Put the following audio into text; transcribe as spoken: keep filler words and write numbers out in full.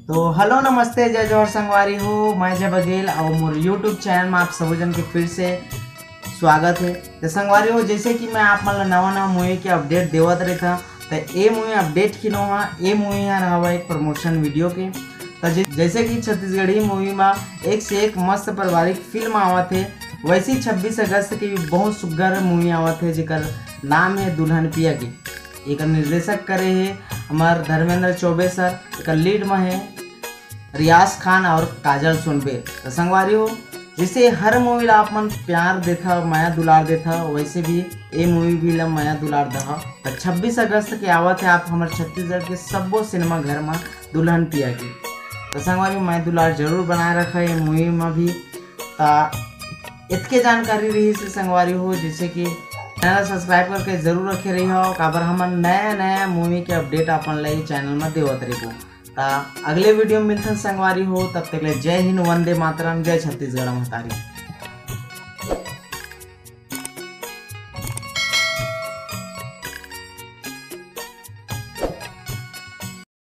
तो हेलो, नमस्ते, जय जोहार संगवारी हो, मैं जय बघेल और मोर YouTube चैनल में आप सबो जन के फिर से स्वागत है। तो संगवारी हो, जैसे कि मैं आप मन ला नवा नवा मूवी के अपडेट देवत रहता, तो ए मूवी अपडेट किनो हा, ए मूवी हर हवा एक प्रमोशन वीडियो के। तो जै-, जैसे कि छत्तीसगढ़ी मूवी में एक से एक मस्त पारिवारिक फिल्म आवत है, वैसे ही छब्बीस अगस्त की भी बहुत सुग्घर मूवी आवत है, जेकर नाम है दुल्हन पिया के। एकर निर्देशक करे है हमार धर्मेंद्र चौबे सर, एकर लीड में है रियाज खान और काजल सोनबे। तो संगवारी हो, जैसे हर मूवी ला आप मन प्यार देथा, मया दुलार देथा, वैसे भी ए मूवी भी ला मया दुलार दहा। तो छब्बीस अगस्त के आवत है आप हमर छत्तीसगढ़ के सब्बो सिनेमा घर में दुल्हन पिया के। तो संगवारी हो, मया दुलार जरूर बनाए रखा ये मूवी में भी। तो इतके जानकारी रही से संगवारी हो, जैसे कि चैनल सब्सक्राइब करके जरूर रखे रही हो, काबर हमन नया नया मूवी के अपडेट अपन ला चैनल में देवत रहिबो। ता अगले वीडियो में मिलथन संगवारी हो, तब तक ले जय हिंद, वंदे मातरम, जय छत्तीसगढ़ महतारी।